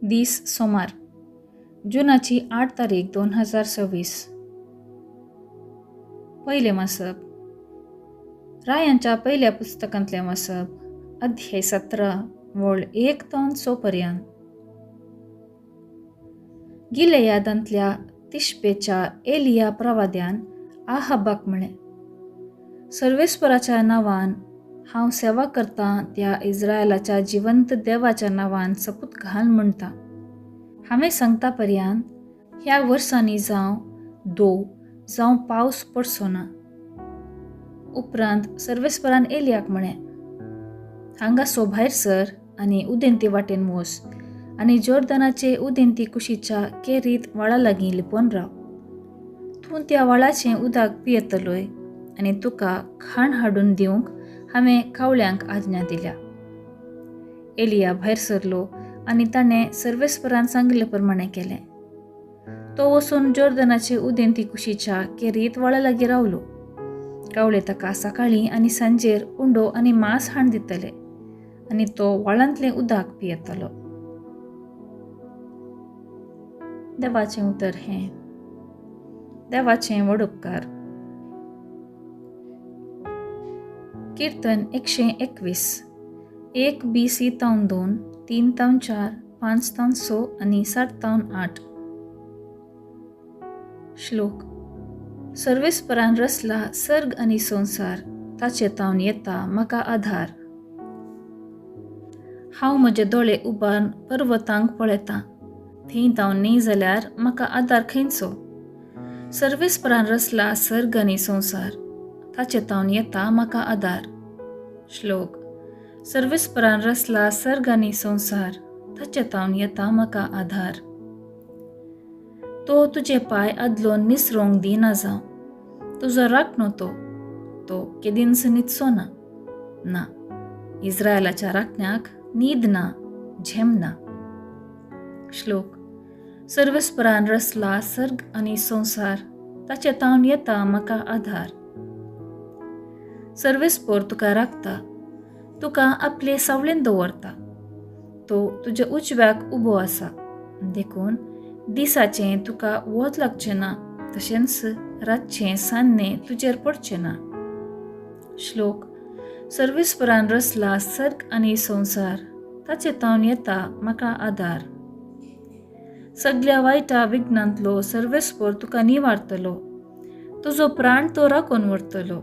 दीस सोमार, जुनाची 8 तारीख 2026. पयलें वाचप रायांच्या पयल्या पुस्तकांतलें वाचप, अध्याय 17 वळ 1 तावन 6 पर्यंत. गिलेयादांतल्या तिश्बेच्या एलिया प्रवाद्यान आहाबाक म्हळें, सर्वेस्पराच्या नांवान हांव सेवा करतां त्या इस्रायलाच्या जिवंत देवाच्या नांवान सपूत घाल म्हणटा, हांवें सांगता पर्यंत ह्या वर्सांनी जावं दो जावं पावस पडचो ना. उपरांत सर्वेस्परान एलियाक म्हळें, हांगा सो भायर सर आनी उदेंती वाटेन वोस आनी जोर्दनाचे उदेंती कुशीच्या केरीत व्हाळा लागीं लिपोवन राव. तूं त्या व्हाळाचें उदक पियेतलोय आनी तुका खाण हाडून दिवंक हांवें कावळ्यांक आज्ञा दिल्या. एलिया भायर सरलो आनी ताणें सर्वेस्परान सांगिल्ले प्रमाणें केलें. तो वचून जोर्दनाचे उदेंती कुशीच्या केरीत व्हाळा लागीं रावलो. कावळे ताका सकाळीं आनी सांजेर उंडो आनी मांस हाण दितले आनी तो व्हाळांतलें उदक पियेतलो. देवाचें उतर हें. देवाचें व्हड उपकार. कीर्तन 121, 1 BC तावन 2, 3 तावन 4, 5 तावन 6 आनी 7 तावन 8. श्लोक. सर्वेस्परान रचला सर्ग आनी संवसार, ताचे तावन येता म्हाका आधार. हांव म्हजे दोळे उबारून पर्वतांक पळयतां, थंय तावन न्ही जाल्यार म्हाका आधार खंयचो? सर्वेस्परान रचला सर्ग आनी संवसार, ताचे तावन येता म्हाका आधार. श्लोक. सर्वेस्परान रचला सर्ग आनी संवसार, ताचे तावन येता म्हाका आधार. तो तुजे पांय आदलोन निसरोंक दिना जावं, तुजो राखणो तो, तो केदींच न्हिदचो ना. ना, इस्रायलाच्या राखण्याक न्हीद ना, झेम ना. श्लोक. सर्वेस्परान रचला सर्ग आनी संवसार, ताचे तावन येता म्हाका आधार. सर्वेस्पर तुका राखता, तुका आपले सावळेन दवरता. तो तुज्या उजव्याक उबो आसा, देखून दिसाचें तुका वत लागचें ना, तशेंच रातचें सान्नें तुजेर पडचें ना. श्लोक. सर्वेस्परान रचला सर्ग आनी संवसार, ताचे तावन येता म्हाका आधार. सगल्या वायटा विघ्नांतलो सर्वेस्पर तुका निवारतलो, तुजो प्राण तो राखून व्हरतलो.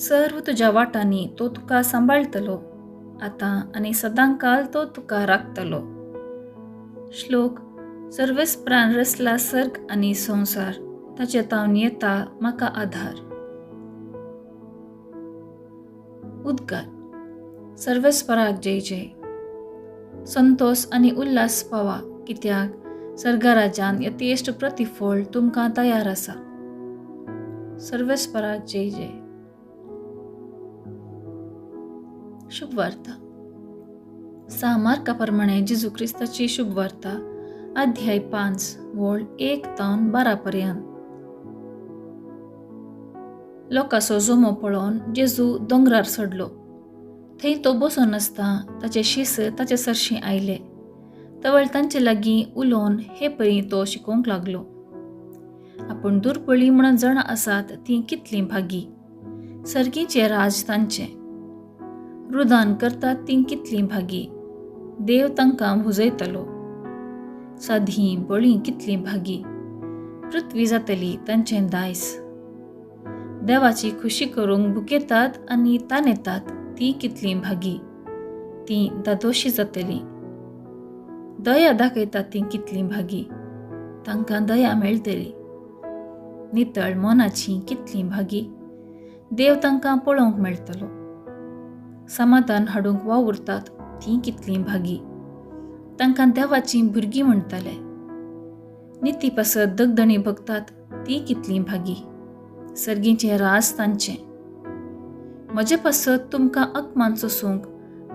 सर्व तुज्या वाटांनी तो तुका सांबाळटलो, आतां आनी सदांकाल तो तुका राखतलो. श्लोक. सर्वेस्परान रचला सर्ग आनी संवसार, ताचे तावन येता म्हाका आधार. उद्गार. सर्वेस्पराक जय जय. संतोष आनी उल्हास पावा, कित्याक सर्गराजान यथेश्ट प्रतिफळ तुमकां तयार आसा. सर्वेस्पराक जय जय. शुभवार्ता. 6 मार्का प्रमाणे जेजू क्रिस्ताची शुभवार्ता, अध्याय 5 वळ 1 तावन 12 पर्यंत. लोकांचो जमो पळोवन जेजू दोंगरार चडलो. थंय तो बसून आसता ताचे शिस ताचे सरशीं आयले. तवळ तांचे लागीं उलोवन हे परी तो शिकोवंक लागलो. आपूण दुर्बळी म्हणून जाणां आसात तीं कितलीं भागी, सर्गीचें राज तांचें. रुदान करतात तीं कितलीं भागी, देव तांकां भुजयतलो. साधी बळीं कितलीं भागी, पृथ्वी जातली तांचें दायज. देवाची खुशी करूंक भुकेतात आनी तानेतात तीं कितलीं भागी, तीं दादोशी जातलीं. दया दाखयतात तीं कितलीं भागी, तांकां दया मेळटली. नितळ मनाचीं कितलीं भागी, देव तांकां पळोवंक मेळटलो. समाधान हाडूंक वावुरतात तीं कितलीं भागी, तांकां देवाचीं भुरगीं म्हणटले. निती पासत दगदणी भोगतात तीं कितलीं भागी, सर्गीचें राज तांचें. म्हजे पासत तुमकां अपमान सोसूंक,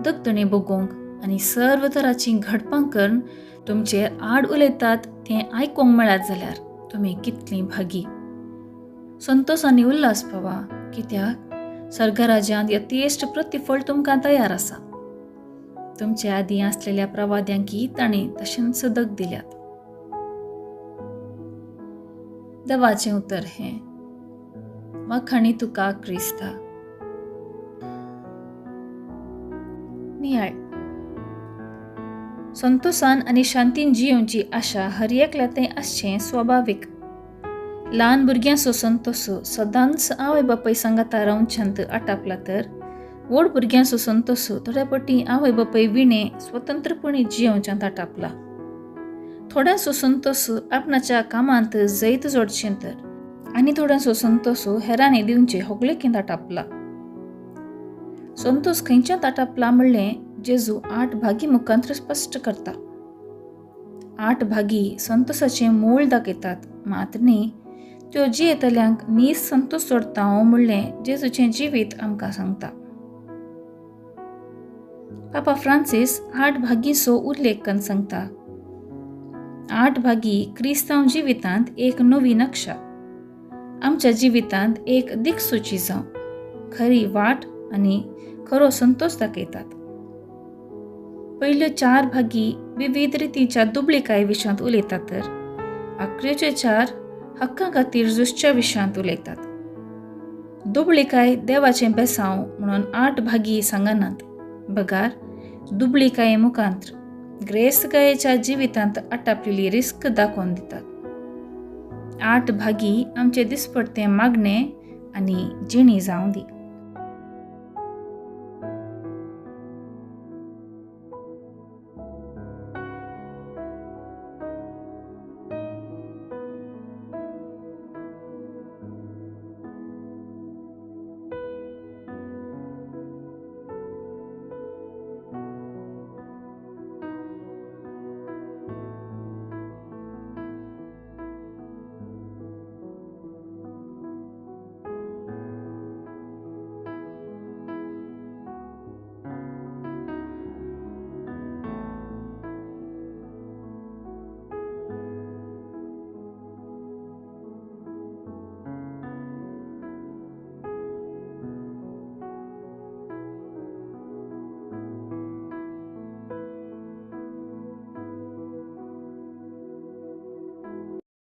दगदणी भोगोवंक आनी सर्व तराचीं घडपां करून तुमचेर आड उलयतात तें आयकूंक मेळत जाल्यार तुमी कितलीं भागी. संतोष आनी उल्हास पावा, कित्याक सर्गराज्यांत यथेश्ट प्रतिफळ तुमकां तयार आसा. तुमचे आदीं आसलेल्या प्रवाद्यांकी तांणी तशेंच दग दिल्यात. देवाचें उतर हें. वाखाणी तुका क्रिस्ता. नियाळ. संतोसान आनी शांतीन जियेवची आशा हर एकल्या तें आसचें स्वभावीक. ल्हान भुरग्यांचो संतोस सदांच आवय बापाय सांगाता रावच्यांत आटापला तर व्हड भुरग्यांचो संतोस थोड्या पटी आवय बापाय विणे स्वतंत्रपणी जियेवच्यांत आटापला. थोड्यांचो संतोस आपणाच्या कामांत जैत जोडचें तर आनी थोड्यांचो संतोस हेरांनी दिवचे होगलेकींत आटापला. संतोस खंयच्यात आटापला म्हणलें जेजू 8 भागी मुखांत्र स्पश्ट करता. 8 भागी संतोसाचें मूळ दाखयतात, मात न्ही त्यो जियेतल्यांक नीस संतोस जोडटा हांव म्हणलें जेजूचें जिवीत आमकां सांगता. पापा फ्रांसीस 8 भागीचो उल्लेख करून सांगता. 8 भागी क्रिस्तांव जिवितांत एक नवी नक्षा, आमच्या जिवितांत एक दिक्सूची जावं, खरी वाट आनी खरो संतोस दाखयतात. पयल्यो 4 भागी विविध रितीच्या दुबळीकाय विशयांत उलयतात तर आखरेचे 4 हक्कां खातीर झुजच्या विशयांत उलयतात. दुबळीकाय देवाचें बेसांव म्हणून 8 भागी सांगनात, बगार दुबळीकाये मुखांत्र ग्रेस्तकायेच्या जिवितांत आटापलेली रिस्क दाखोवन दितात. 8 भागी आमचे दिसपडते मागणे आनी जिणी जावं दी.